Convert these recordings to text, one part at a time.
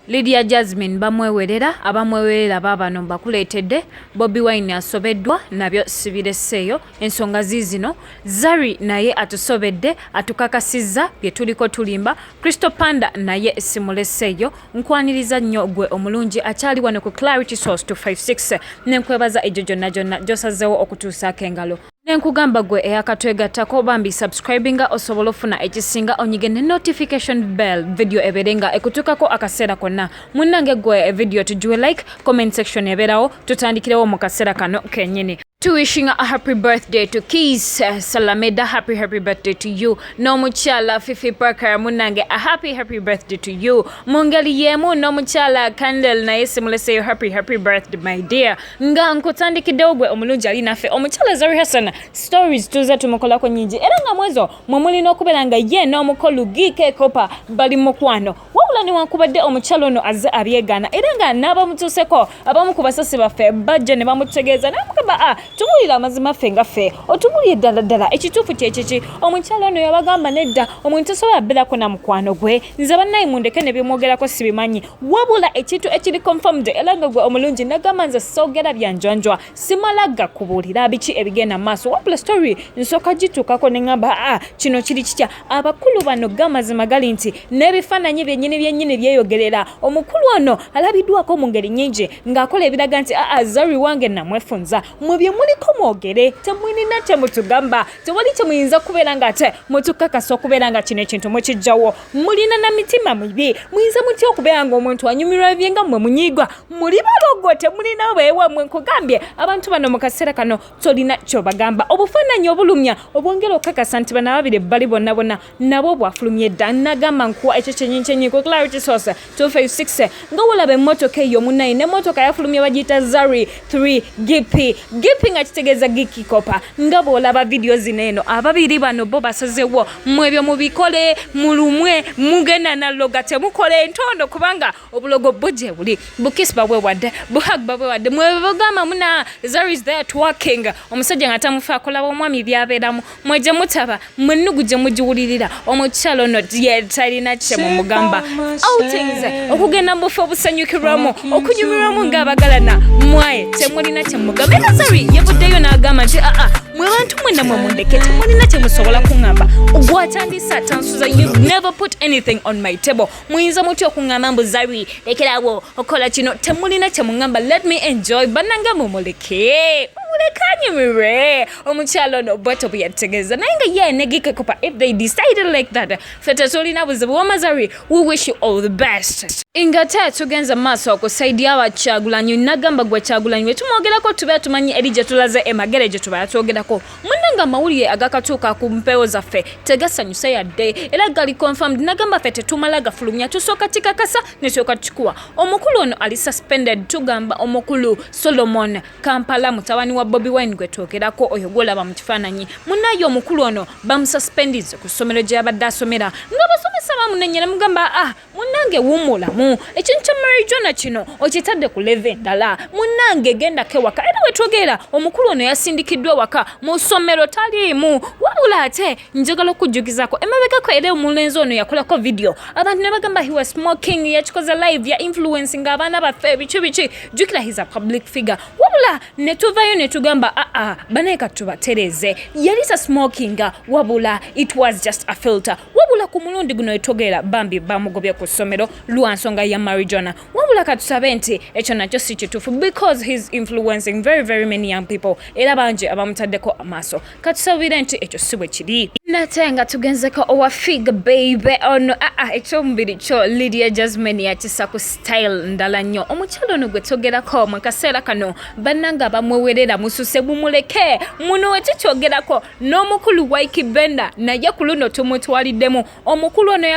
Lydia Jazmine bamwewerera, abamwewerera baabano mbakuleetedde, Bobi Wine asobeddwa nabyo sibireseeyo, ensonga ziizino, Zari naye atusobedde atukakasizza bye tuliko tulimba, Crystal Panda naye simuleseeyo. Nkwaniriza nnyo gwe omulungi akyali wano ku Clarity Source 256 ne nkwebaza egyo gyonna gyonna gy'osazeewo okutuusaako engalo. Nenkugamba gwe eyakatwegattako bambi subscribinga osobola ofuna ekisinga onyige ne notification bell video ebeere nga ekutuukako akaseera konna. Munnange gwe video tugiwe like, comment section ebeerawo, tutandikirewo mu kaseera kano kenyini. To wishing a happy birthday to Keys Salameda, happy happy birthday to you. N'omukyala Fifi Parker munnange, a happy happy birthday to you. Mu ngeri y'emu n'omukyala Candle naye simuleseeyo, happy happy birthday my dear. Nga nkutandikiddewo gwe omulungi ali naffe, omukyala Zari Hassan stories tuze tumukolako nnyingi, era nga mwezo mwe mulina okubeera nga ye n'omukolu Geeke Kopa bali mukwano. Wabula newankubadde omukyala ono azze abyegaana, era nga n'abamutuuseko abamu ku basasi baffe bajja ne bamutegeeza n'amugamba, a tubuulire amazima ffe nga ffe, otubuulire ddala ddala ekituufu kyekiki. Omukyala ono yabagamba nedda, omuntu tasobola bbeerako na mukwano gwe, nze bannaye mundeke ne byemwogerako sibimanyi. Wabula ekintu ekiri confirmed, era nga gwe omulungi nagamba nze soogera byanjwanjwa, simala gakubuulira biki ebigenda mu maaso, wabula story nsooka gituukako ne ŋŋamba, a kino kiri kitya? Abakulu bano gamazima gali nti n'ebifaananyi byennyini byennyini byeyogerera. Omukulu ono alabiddwako mu ngeri nnyingi ng'akola ebiraga nti aa Zari wange namwefunza. Mwe bye muliko mwogere, temulina kyemutugamba, tewali kyemuyinza kubeera ng'ate mutukakasa okubeera nga kino ekintu mukijjawo. Mulina na mitima mibi, muyinza mutya okubeera ng'omuntu anyumirwa bye nga mmwe munyiigwa? Muli balogo, temulina bwewammwe. Nkugambye abantu bano mu kaseera kano tolina kyobagamba. Obufaananyi obulumya obwongera okukakasa nti bano ababiri bali bonna bonna nabo bwafulumye dda. Nagamba nkuwa ekyo kyennyini kyennyini ku Clarity Source 256 nga wolaba emmotoka eyo munaye, n'emmotoka yafulumye bagiyita Zari 3 GP GP, nga kitegeeza Giki Kopa. Nga bw'olaba vidiyo zino eno, ababiri bano bo basazewo mwebyo mubikole mulumwe, mugenda naloga, temukola entondo kubanga obulogo bwo gye buli, bu kiss babwewadde, bu hug babwewadde, mwebagamba muna Zari is there twerking, omusajja nga tamufaako. Laba omwami byabeeramu, mwe gye mutaba mwennugu gye mugiwulirira. Omukyalo ono ye talina kye mumugamba. Outings, okugenda mu bufo obusanyukirwamu, okunyumirwamu ng'abagalana, mwaye temulina kye mugamba. Era Zari yavuddeyo n'agamba nti aa mwe bantu mwenna mwe mundeke, temulina kye musobola kuŋŋamba. Gwatandise atansuza, you've never put anything on my table. Muyinza mutya okuŋŋamba mbu Zari lekerawo okukola kino? Temulina kye muŋŋamba, let me enjoy. Bannange mumuleke, mumuleke anyumirwe. Omukyalo ono bwatyo bwe yategeeza, naye nga ye ne Gike Kopa, if they decided like that, ffe tetulina buzibu. Wama Zari, we wish you all the best. Ngate tugenze maaso ku side y'abakyagulanyi, nagamba gwe Kyagulanyi we tumwogerako tubeera tumanyi eri gye tulaze emagere gye tubeera twogerako. Munnange amawulire agakatuuka ku mpewo zaffe tegasanyusa yadde, era gali confirmed. Nagamba ffe tetumala gafulumya, tusooka kikakasa ne tusooka tukikuwa. Omukulu ono ali suspended, tugamba omukulu Solomon Kampala, mutabani wa Bobi Wine gwe twogerako, oyo gwolaba mu kifaananyi. Munnaye omukulu ono bamususpendinze ku ssomero gye yabadde asomera, nga basomesa bamunenya ne mugamba, ah munnange wummulamu, ekintu kya marijuana kino okitadde ku level endala, munnange gendako ewaka. Era wetwogerera omukulu ono yasindikiddwa ewaka, mu ssomero taliimu. Wabula ate njagala okujjukizako emabegako, era omulenzi ono yakolako video, abantu ne bagamba he was smoking, yakikoze live, ya influencing abaana baffe, biki biki. Jjukira he's a public figure. Wabula ne tuvayo ne tugamba, aa banaye katubatereeze, yali ta smokinga, wabula it was just a filter. Wabula ku mulundi guno etwogerera bambi bamugobye ku ssomero lwa nsonga ya marijuana. Wabula katusabe nti ekyo nakyo si kituufu, because he's influencing very very many young people, era bangi abamutaddeko amaaso. Katusabire nti ekyo si bwe kiri. Nate nga tugenzeko owa Fig Baby ono, aa ekyomubiri kyo Lydia Jasmine yakisa ku style ndala nnyo. Omukyalo ono gwe twogerako mu kaseera kano, bannanga abamwewerera mususe, mumuleke muno. Wekikyogerako n'omukulu Waiki Benda naye ku luno tumutwaliddemu. Omukulu ono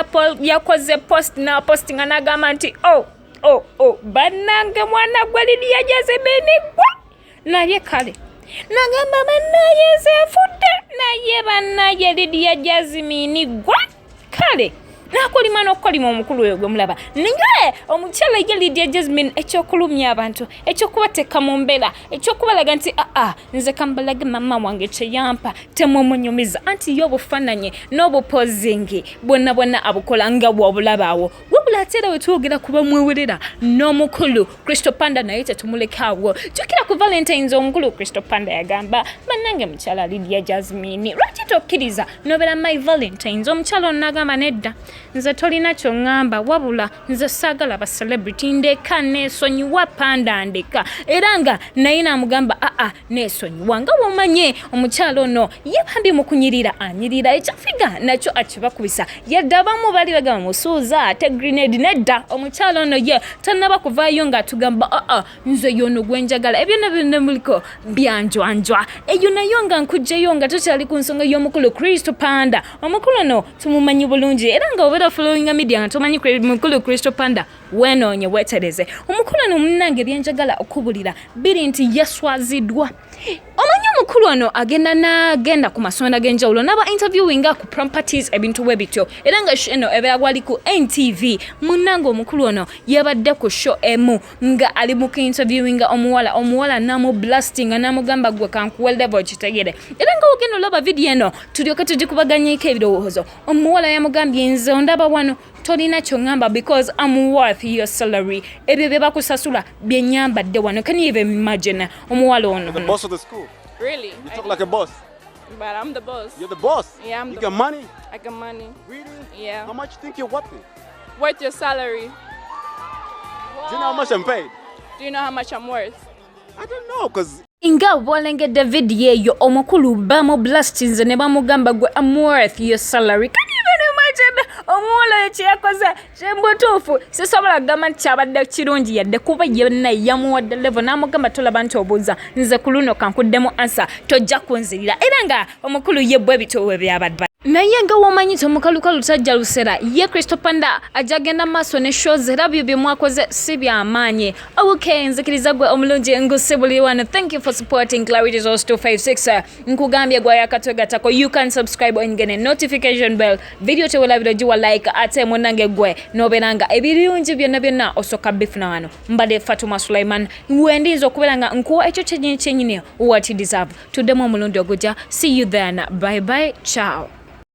yakoze post n'apostinga n'agamba nti oh oh oh, bannange mwana gwe Lydia Jasmine gwe naye kale nagamba bannaye nze nfudde, naye bannaye Lydia Jasmine gwe kale nakolima n'okukolima. Omukulu oyo gwe mulaba naye omukyala ye Lydia Jasmine, ekyokulumya abantu, ekyokubateeka mu mbeera, ekyokubalaga nti aa nze kambalage mama wange kyeyampa, temumunyumiza. Anti ye obufaananyi n'obupozingi bwonna bwonna abukola nga bw'obulabaawo. Wabula Wabula ate era wetwogera ku bamwewerera n'omukulu Crystal Panda naye tetumulekaawo. Jjukira ku Valentines omukulu Crystal Panda yagamba, bannange mukyala Lydia Jasmine, lwaki tokkiriza nobeera my Valentines? Omukyala ono n'agamba, nedda, nze tolina kyoŋŋamba, wabula nze saagala ba celebrity, ndeka, neesonyiwa Panda, ndeka. Era nga naye n'amugamba, aa, neesonyiwa. Nga bw'omanye omukyala ono ye bambi mu kunyirira anyirira, ekyafiga nakyo akibakubisa. Yadde abamu bali bagamba musuuza ate grenade, nedda, omukyala ono ye tannaba kuvaayo ng'atugamba, aa, nze yono gwenjagala. Ebyo nabyo muliko byanjwanjwa eyo nayo nga nkugjeyo nga tukyali ku nsonga y'omukulu Kristo Panda. Omukulu ono tumumanyi bulungi, era nga obeera followinga media nga tomanyi mukulu Kristo Panda, weenoonye weetereze. Omukulu ono munnange, byenjagala okubulira biri nti yaswaziddwa. Omanyi omukulu ono agenda n'agenda ku masomero ag'enjawulo n'aba interviewinga ku properties, ebintu bwe bityo, era nga show eno ebeera gwali ku NTV. Munnange, omukulu ono yabadde ku show emu nga ali mu interviewinga omuwala, omuwala n'amublastinga n'amugamba, gwe kankuwe level kitegere. Era nga ogenda olaba vidiyo eno tulyoke tugikubaganyeko ebirowoozo. Omuwala yamugambye, nze ondaba wano tolina kyoŋŋamba because I'm worth your salary, ebyo bye bakusasula bye nyambadde wano. Can you even imagine omuwala ono? The boss of the school. Really? You I talk like a boss. But I'm the boss. You're the boss. Yeah, I'm You the got money? I got money. Really? Yeah. How much you think you're worth? Worth your salary. Do you know how much I'm paid? Do you know how much I'm worth? I don't know, because Nga bw'olengedde vidiyo eyo, omukulu bamublastinze ne bamugamba, gwe am worth your salary. Can you even imagine omuwala oyo kyeyakoze? Kyembutuufu sisobola kugamba nti kyabadde kirungi yadde, kuba yenna yamuwadde level n'amugamba, tolaba nti obuuza nze, ku luno kankuddemu answer, tojja kunzirira. Era nga omukulu ye bwe bityo bwe byabadde. Naye nga womanyi nti omukalukalu tajja lusera, ye Crystal Panda ajja genda maaso ne shows, era byo bye mwakoze si byamaanyi. Ok, nzikiriza gwe omulungi ngusibuli wano. Thank you for supporting Clarity Source 256. Nkugambye gwe yakatwegatako, you can subscribe and get a notification bell. Video tewelabira giwa like, ate munange gwe nobeera nga ebirungi byonna byonna osooka bifuna wano. Mbadde Fatuma Sulaiman, wendiyinza okubeera nga nkuwa ekyo kyenyini kyenyini what you deserve. Tuddemu omulundi ogujja. See you then, bye bye, ciao.